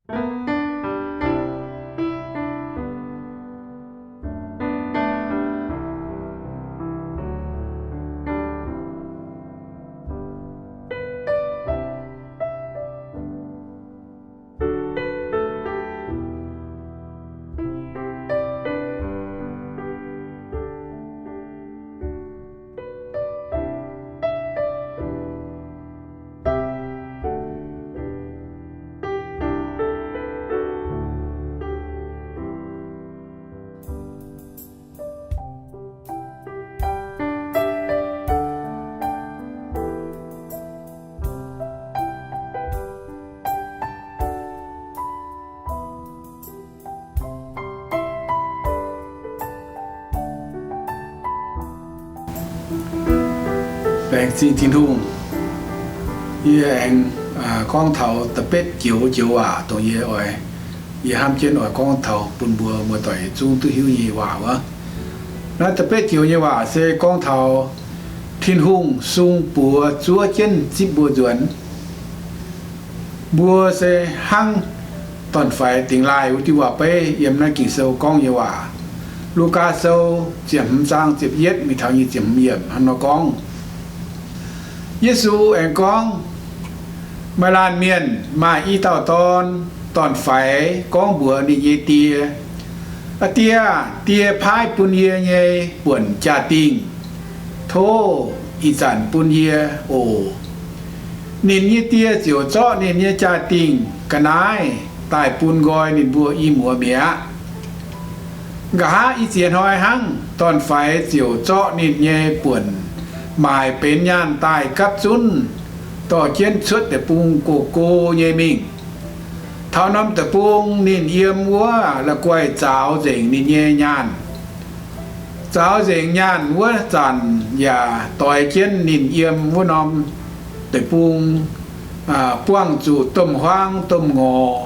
Laengz zingh Tin-Hungh. Yie aengx gorngv taux da'betv joux joux waac dongh yie oix, yie hnamv jienv oix gorngv taux bun mbuo muoz-doic yietc zungv duqv hiuv nyei waac wuov. Naaiv da'betv joux nyei waac se gorngv taux Tin-Hungh sung buoz zuov jienv zipv mbuo nzuonx. Mbuo se hnangv dorn-faix dingx laaih wuov diuh waac-beiv yiem naaiv Ging-Sou gorngv nyei waac. Lugaa Sou ziepc hmz zaang ziepc yietv mingh taux nyic ziepc hmz yiemc hnangv nor gorngv. Yesu aengx gorngv, Maaih laanh mienh maaih i dauh dorn, dorn-faix gorngv mbuox ninh nyei die, Aa Die aah! Die paaiv bun yie nyei buonc jaa-dingh tov ih zanc bun yie oc. Ninh nyei die ziouc zorqv ninh nyei jaa-dingh ga'naaiv daaih bun nqoi ninh mbuo i muoz mi'aqv. Nqa'haav i ziex hnoi hnangv, dorn-faix ziouc zorqv ninh nyei buonc maaic benx nyaanh daaih gapv zunv dorh jienv cuotv deic-bung go-go nyei mingh. Taux norm deic-bung ninh yiem wuov la'guaih zaaux nzengc ninh nyei nyaanh. Zaaux nzengc nyaanh wuov zanc yaac doix jienv ninh yiem wuov norm deic-bung buangh zuqc domh huaang domh ngorc.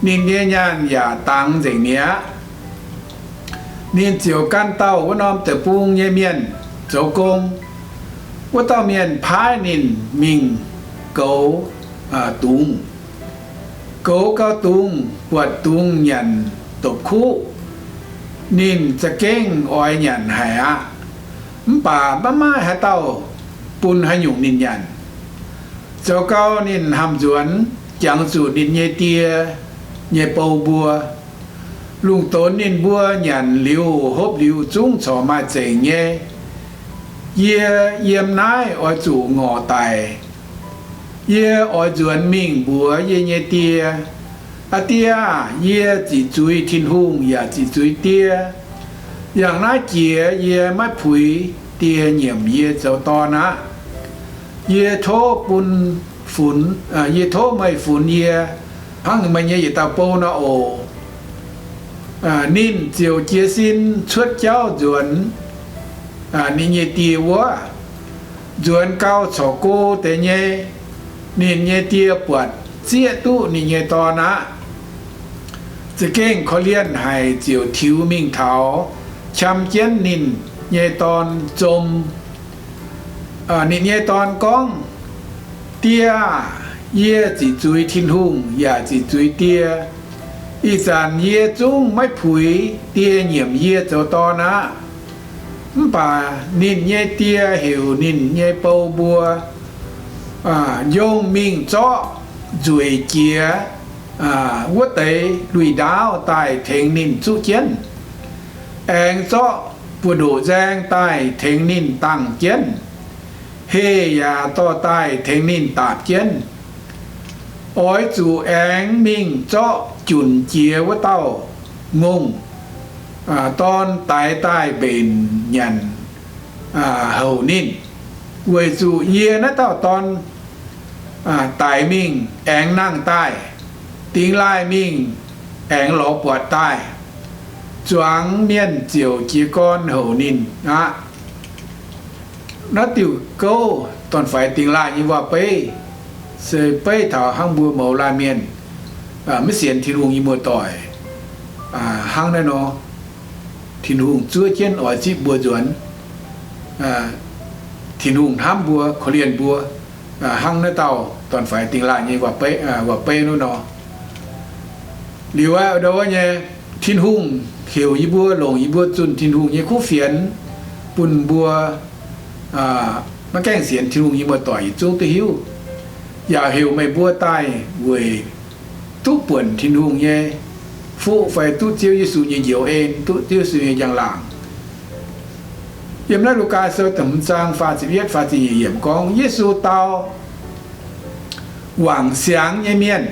Ninh nyei nyaanh yaac dangx nzengc mi'aqv. Ninh ziouc gan dauh wuov norm deic-bung nyei mienh zoux gong. Wuov dauh mienh paaiv ninh mingh goux dungz. Goux gau dungz, buatc dungz nyanc dopc kuqv, ninh za'gengh oix nyanc haic aqv. Mv baac maiv maaih haaix dauh bun haaix nyungc ninh nyanc. Zoux gau ninh hnamv nzuonx jangx zuqc ninh nyei die nyei bou mbuo, Lungh donx ninh mbuo nyanc liuz hopv liuz zungv corc maaih zengc nyei. Yie yiem naaiv oix zuqc ngorc daic. Yie oix nzuonx mingh mbuox yie nyei die, Aa Die aah! Yie ziqc zuiz Tin-Hungh yaac ziqc zuiz die. Yangh naaiv jiex yie maiv puix die nyiemc yie zoux dorn aqv. Yie tov bun funx, yie tov meih funx yie hnangv meih nyei yietc dauh bou nor oc. Ninh ziouc jiez sin cuotv jauv nzuonx ninh nyei die wuov. Nzuonx gau corc go deix nyei, ninh nyei die buatc zieqv duqv ninh nyei dorn aqv. Za'gengh korv-lienh haic ziouc tiux mingh taux, qam jienv ninh nyei dorn zom. Ninh nyei dorn gorngv, Die aah! Yie ziqc zuiz Tin-Hungh yaac ziqc zuiz die. Ih zanc yie zungv maiv puix die nyiemc yie zoux dorn aqv. Mv baac ninh nyei die heuc ninh nyei bou mbuo njongh mingh zorqv nzueic jiex wuov deix lui-ndaauv daaih tengx ninh zuqv jienv, aengx zorqv buoz-ndoqv nzaeng daaih tengx ninh dangh jienv, heh yaac dorh daaih tengx ninh daapc jienv. Oix zuqc aengx mingh zorqv junc jiex wuov dauh ngongh dorn daix daaih mbenc nyanc houc ninh, weic zuqc yie naaiv dauh dorn daix mingh aengx nangh daaih, dingx laaih mingh aengx lorz buatc daaih. Zuangx mienh ziouc jiez gorn houc ninh aqv. Naaiv diuc gouv dorn-faix dingx laaih nyei waac-beiv se beiv taux hnangv mbuo mouz laanh mienh maiv sienx Tin-Hungh nyei muoz-doic hnangv naaiv nor, Tin-Hungh zuov jienv oix zipv mbuo nzuonx. Tin-Hungh hnamv mbuo, korv-lienh mbuo hnangv naaiv dauh dorn-faix dingx laaih nyei waac-beiv wuov nor. Liuz aqv, ndo wuov nyei, Tin-Hungh heuc yie mbuo longc yie mbuo zunh Tin-Hungh nyei kuv fienx bun mbuo maiv gaengh sienx Tin-Hungh nyei muoz-doic yietc zungv duqv hiuv, yaac heuc meih mbuo daaih weic duqv buonc Tin-Hungh nyei fuqv fai duqv Ziouv Yesu nyei njoux en, duqv Ziouv Yesu nyei njang-laangc. Yiem naaiv Lugaa Sou da'hmz zaang faah ziepc yietv, faah ziepc nyeic yiemc gorngv, Yesu dau, wangc siangx nyei mienh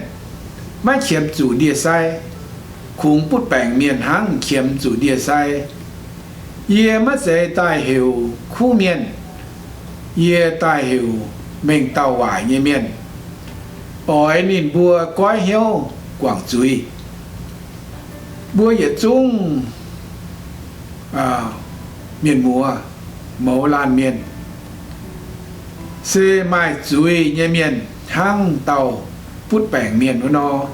maiv qiemx zuqc ndie-sai, kungx butv baengc mienh hnangv qiemx zuqc ndie-sai. Yie maiv zeiz daaih heuc kuv mienh, yie daaih heuc mengh dauh waaic nyei mienh, oix ninh mbuo goiv hnyouv guangc zuiz. Mbuo yietc zungv mienh muoz, mouz laanh mienh, se maaih zuiz nyei mienh hnangv dauh butv baengc mienh wuov nor.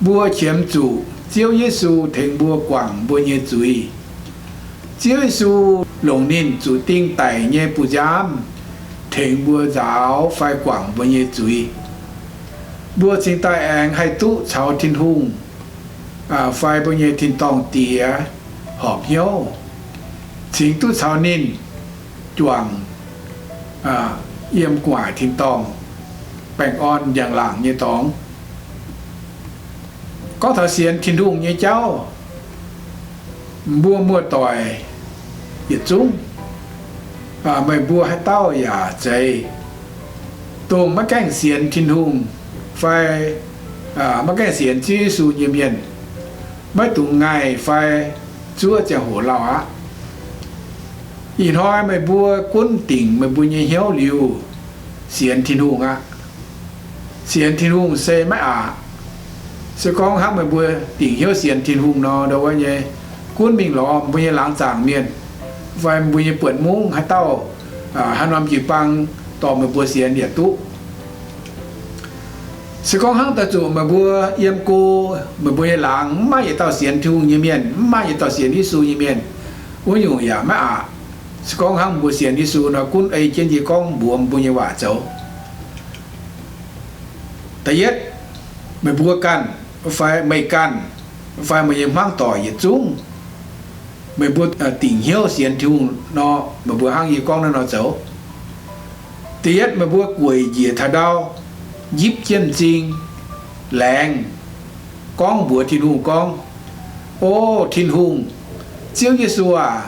Mbuo qiemx zuqc Ziouv Yesu tengx mbuo guangc mbuo nyei zuiz. Ziouv Yesu longc ninh zuqc ding daic nyei bu nziaamv tengx mbuo nzaaux fai guangc mbuo nyei zuiz. Mbuo cingx daaih aengx haih duqv caux Tin-Hungh fai mbuo nyei tin-dorngh Diex horpc hnyouv, cingx duqv caux ninh juangc yiem gu'nguaaic tin-dorngh baengh orn njang-laangc nyei dorngx. Gorngv taux sienx Tin-Hungh nyei jauv, mbuo muoz-doic yietc zungv, meih mbuo haaix dauh yaac zeiz, dongh maiv gaengh sienx Tin-Hungh fai maiv gaengh sienx Ziouv Yesu nyei mienh, maiv dungx ngaih fai zuov ziangh hoc lauh aqv. Ih hnoi meih mbuo gunv dingc meih mbuo nyei hnyouv liuz sienx Tin-Hungh aqv. Sienx Tin-Hungh se maiv aqc. Se gorngv hnangv meih mbuo dingc hnyouv sienx Tin-Hungh nor, ndo wuov nyei, gunv mingh lorz mbuo nyei laangz zaangc mienh fai mbuo nyei buonc mungv haaix dauh, haaix norm jiu-baang dorh meih mbuo sienx yaac duqv. Se gorngv hnangv daaih zuqc meih mbuo yiem go, meih mbuo nyei laangz mv maaih yietc dauh sienx Tin-Hungh nyei mienh, mv maaih yietc dauh sienx Yesu nyei mienh, wuov nyungc yaac maiv aqc. Se gorngv hnangv mbuo sienx Yesu nor, gunv ei jienv yie gorngv mbuox mbuo nyei waac zoux. Da'yietv, meih mbuo ganh fai meih ganh fai meih nyei hmuangv doic yietc zungv, meih mbuo dingc hnyouv sienx Tin-Hungh nor, meih mbuo hnangv yie gorngv naaiv nor zoux. Da'yietv, meih mbuo gueic njiec taux ndau, njipv jienv m'zing, laengz, gorngv mbuox Tin-Hungh gorngv, O Tin-Hungh, Ziouv Yesu aac,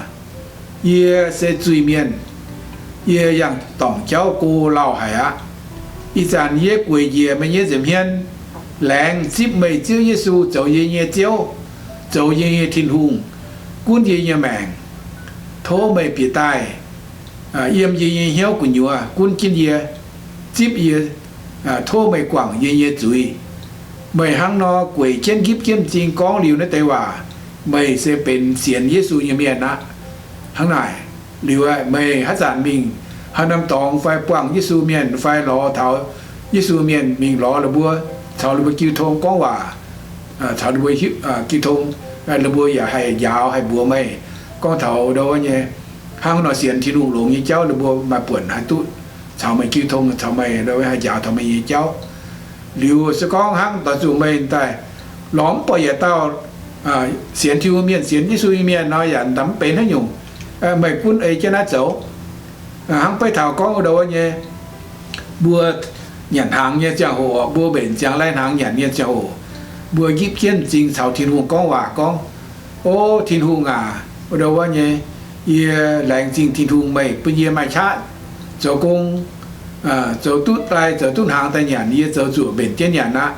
yie se zuiz-mienh. Yie yangh dorngc jauv go lauh haic aqv. Ih zanc yie gueic njiec meih nyei nza'hmien, laengz zipv meih Ziouv Yesu zoux yie nyei Ziouv, zoux yie nyei Tin-Hungh, gunv yie nyei maengc. Tov meih bieqc daaih yiem yie nyei hnyouv gu'nyuoz gunv jienv yie, zipv yie, tov meih guangc yie nyei zuiz. Meih hnangv nor gueic jienv njipv jienv m'zing gorngv liuz naaiv deix waac, meih se benx sienx Yesu nyei mienh aqv. Hnangv naaic, liuz meih haaix zanc mingh haaix norm dorngx fai buangh Yesu mienh fai lorz taux Yesu mienh mingh lorz ninh mbuo, caux ninh mbuo jiu tong gorngv waac, caux ninh mbuo jiu tong, ninh mbuo yaac haih njaaux haih mbuox meih gorngv taux ndo wuov nyei, hnangv nor sienx Tin-Hungh longx nyei jauv ninh mbuo maaih buonc haih duqv caux meih jiu tong, caux meih ndo wuov haih njaaux taux meih nyei jauv. Liuz se gorngv hnangv doix zuqc meih daaih lorz mv buatc yietc dauh sienx Tin-Hungh mienh, sienx Yesu nyei mienh nor, yaac mv daaih mv benx haaix nyungc. Meih gunv ei jienv naaiv zoux. Hnangv beiv taux gorngv ndo wuov nyei, mbuo nyanc hnaangx nyei ziangh hoc, mbuo mbenc ziangx lai-hnaangx nyanc nyei ziangh hoc, mbuo njipv jienv m'zing caux Tin-Hungh gorngv waac gorngv, O Tin-Hungh aac, ndo wuov nyei, yie laengz zingh Tin-Hungh meih bun yie maaih qaqv zoux gong, zoux duqv lai zoux duqv hnaangx daaih nyanc, yie zoux zuoqc mbenc jienv nyanc aqv.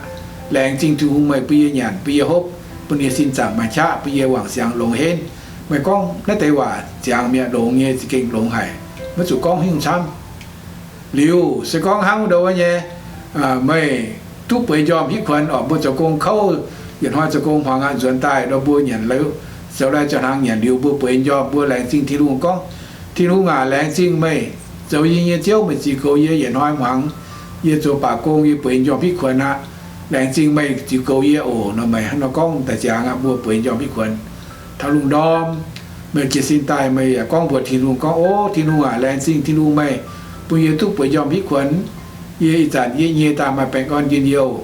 Laengz zingh Tin-Hungh meih bun yie nyanc, bun yie hopv, bun yie sin zaangc maaih qaqv, bun yie wangc siangx longx henv. Meih gorngv naaiv deix waac ziangx mi'aqv, longx nyei, za'gengh longx haic, maiv zuqc gorngv hingv camv. Liuz se gorngv hnangv ndo wuov nyei, meih duqv bueix njormh hitv kuonx orqc, mbuo zoux gong kouv, yietc hnoi zoux gong hmuangx aqv, nzuonx daaih ndo mbuo nyanc liuz, zoux lai zoux hnaangx nyanc liuz mbuo bueix njormh, mbuo laengz zingh Tin-Hungh gorngv, Tin-Hungh aac, laengz zingh meih zoux yie nyei Ziouv, meih ziux goux yie yietc hnoi hmuangx, yie zoux baac gong, yie bueix njormh hitv kuonx aqv. Laengz zingh meih ziux goux yie oc. Nor meih hnangv nor gorngv daaih ziangx aqv, mbuo bueix njormh hitv kuonx. Taux lungh ndorm meih jiez sin daaih, meih yaac gorngv mbuox Tin-Hungh gorngv, O Tin-Hungh aac, laengz zingh Tin-Hungh meih bun yie duqv bueix njormh hitv kuonx. Yie ih zanc yie nyei daaih maaih baengh orn njien-youh.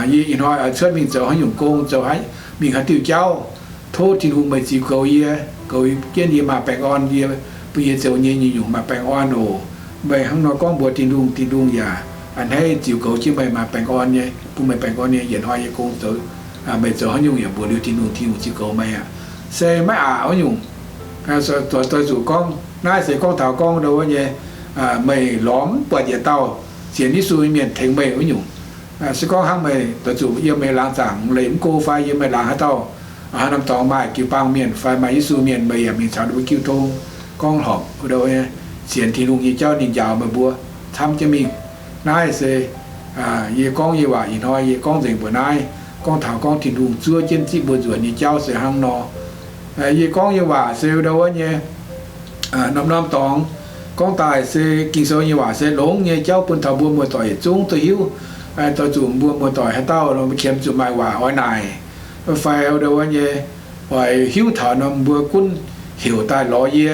Yie ih hnoi oix cuotv mingh zoux haaix nyungc gong, zoux mingh haaix diuh jauv, tov Tin-Hungh meih ziux goux yie, goux jienv yie maaih baengh orn, yie, bun yie zoux nyei nyungc-nyungc maaih baengh orn oc. Meih hnangv nor gorngv mbuox Tin-Hungh, Tin-Hungh yaac a'hneiv ziux goux jienv meih maaih baengh orn nyei, bun meih baengh orn nyei. Yietc hnoi yie gong zoux, meih zoux haaix nyungc yaac mbuox liuz Tin-Hungh, Tin-Hungh ziux goux meih aqv. Se maiv aqc wuov nyungc, doix zuqc gorngv naaiv se gorngv taux gorngv ndo wuov nyei, meih lorz mv buatc yietc dauh sienx Yesu mienh tengx meih wuov nyungc. Se gorngv hnangv meih doix zuqc yiem meih laangz zaangc leih mv go fai yiem meih laangz haaix dauh, haaix norm dorngx maaih jiu-baang mienh fai maaih Yesu mienh, meih yaac mingh caux ninh mbuo jiu tong gorngv horpc ndo wuov nyei, sienx Tin-Hungh nyei jauv ninh njaaux meih mbuo camv jienv mingh. Naaiv se yie gorngv nyei waac ih hnoi yie gorngv nzengc mbuox naaiv, gorngv taux gorngv Tin-Hungh zuov jienv zipv mbuo nzuonx nyei jauv se hnangv nor. Yie gorngv nyei waac se ndo wuov nyei, norm-norm dorngx gorngv daaih se Ging-Sou nyei waac se longx nyei jauv bun taux mbuo muoz-doic yietc zungv duqv hiuv. Doix zuqc mbuo muoz-doic haaix dauh nor mbuo qiemx zuqc maaih waac oix naaic, fai ndo wuov nyei, oix hiuv taux nor mbuo gunv heuc daaih lorz yie,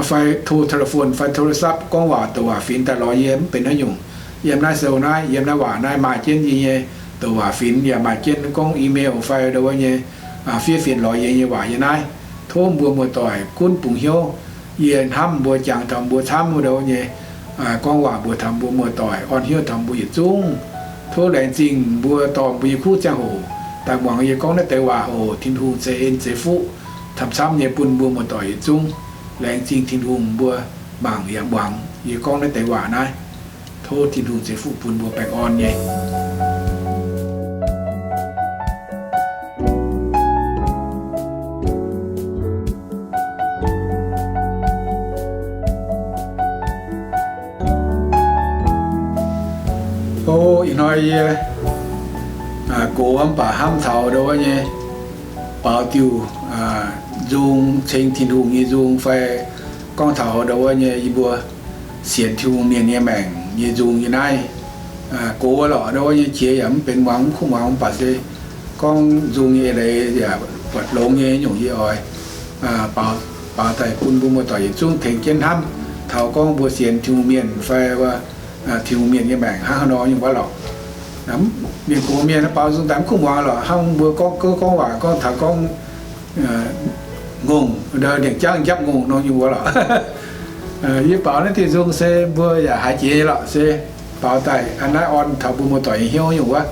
fai โทร telephone fai โทรศัพท์ gorngv waac douc waac finx daaih lorz yie mv benx haaix nyungc. Yiem naaiv sou naaiv, yiem naaiv waac naaiv maaih jienv yie nyei douc waac finx, yaac maaih jienv gorngv email fai ndo wuov nyei fiev fienx lorz yie nyei waac yiem naaiv. Tov mbuo muoz-doic gunv bungx hnyouv. Yie hnamv mbuo, jangx taux mbuo camv ndo wuov nyei, gorngv waac mbuox taux mbuo muoz-doic, orn hnyouv taux mbuo yietc zungv. Tov laengz zingh mbuo dorh mbuo nyei kuv ziangh hoc daaih muangx yie gorngv naaiv deix waac oc. Tin-Hungh ceix en ceix fuqv camv-camv nyei bun mbuo muoz-doic yietc zungv. Laengz zingh Tin-Hungh, mbuo mangc yaac muangx yie gorngv naaiv deix waac naaiv. Tov Tin-Hungh ceix fuqv bun mbuo baengh orn nyei. O, ih hnoi yie gox mv baac hnamv taux ndo wuov nyei baaux diuh nzung, ceng Tin-Hungh nyei nzung fai gorngv taux ndo wuov nyei yie mbuo sienx Tin-Hungh mienh nyei maengc nyei nzung nyei naaiv. Gox lorqc ndo wuov nyei qiex yaac mv benx muangx, mv kuv muangx mv baac se gorngv nzung nyei eix leiz yaac buatc longx nyei nyungc yie oix baaux daaih bun mbuo muoz-doic yietc zungv tengx jienv hnamv taux gorngv mbuo sienx Tin-Hungh mienh fai Tin-Hungh mienh nyei maengc hnangv haaix nor nyungc wuov lorqc. Mienh gox mienh baaux nzung daaih mv kuv muangx lorqc, hnangv mbuo gorngv gouv gorngv waac gorngv taux gorngv ngongh, ndiangx-jangv njapv ngongh nor nyungc wuov lorqc. Yie baaux naaiv diuh nzung se mbuo yaac haiz jiex nyei lorqc, se baaux daaih a'naaiv orn taux mbuo muoz-doic nyei hnyouv nyungc wuov.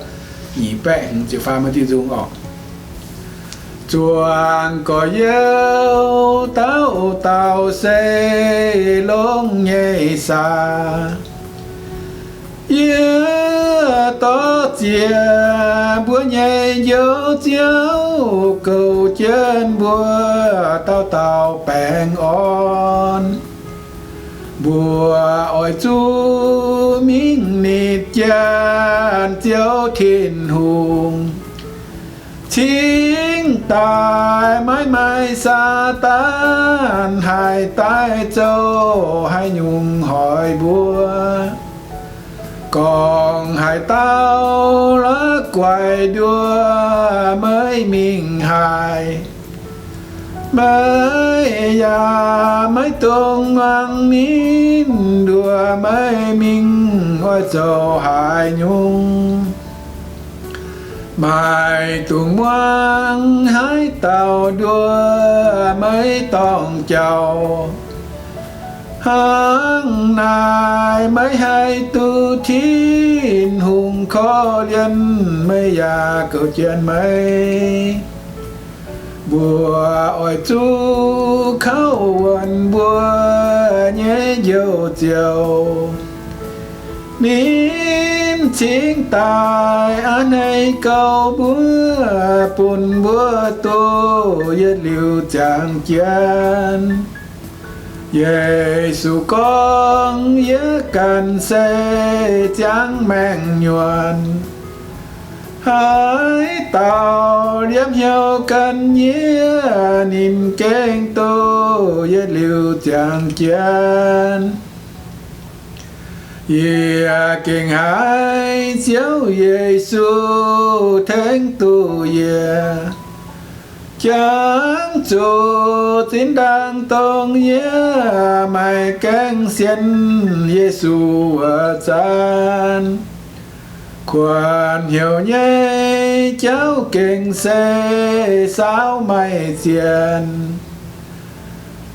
Nyic baeqv hmz ziepc faam diuh nzung orqc. Zuangx gorx-youz dauh dauh se longx nyei saah? Yie dorh ziec mbuo nyei Njoux Ziouv goux jienv mbuo dauh dauh baengh orn. Mbuo oix zuqc mingh nitv Janx Ziouv Tin-Hungh cingx daaih maiv maaih Saadaan haih daaih zoux haaix nyungc hoic mbuo. Gorngv haaix dauh la'guaih nduov maiv mingh haaix, meih yaac maiv dungx muangx ninh nduov maiv mingh oix zoux haaix nyungc. Maiv dungx muangx haaix dauh nduov maiv dorngc jauv. Hnangv naaic maiv haih duqv Tin-Hungh korv-lienh meih yaac goux jienv meih. Mbuo oix zuqc kouv wuonx mbuo nyei Njoux Ziouv. Ninh cingx daaih a'hneiv goux mbuo, bun mbuo duqv yietc liuz ziangh jienv. Yesu gorngv, yie ganh se ziangh maengc nyuonh. Haaix dauh liepc hnyouv gan yie, ninh gengh duqv yietc liuz ziangh jienv. Yie gengh haiz Ziouv Yesu tengx duqv yie, jangx zuqc zinh ndaangc dongh yie maiv gaengh sienx Yesu wuov zanc. Kuonx hnyouv nyei jauv gengh se saauv maiv zienh,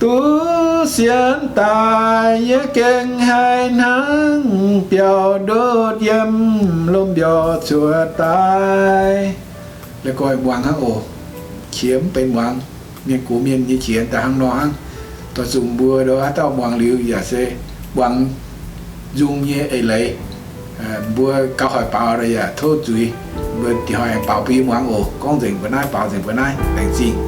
duqv sienx daaih yie gengh haih hnangv biauv ndutv yiem lomh mbiorh cuotv daaih. La'guaih muangx hnangv oc. Qiex mv benx muangx. Mienh gox mienh nyei qiex daaih hnangv nor hnangv. Doix zuqc mbuo haaix dauh muangx liuz yaac se muangx nzung nyei eix leiz. Mbuo gauh hoic baaux yaac tov zuiz. Mbuo dingc hnoi aengx baaux bun yie muangx oc. Gorngv nzengc mbuo naaiv, baaux nzengc mbuo naaiv. Laengz zingh.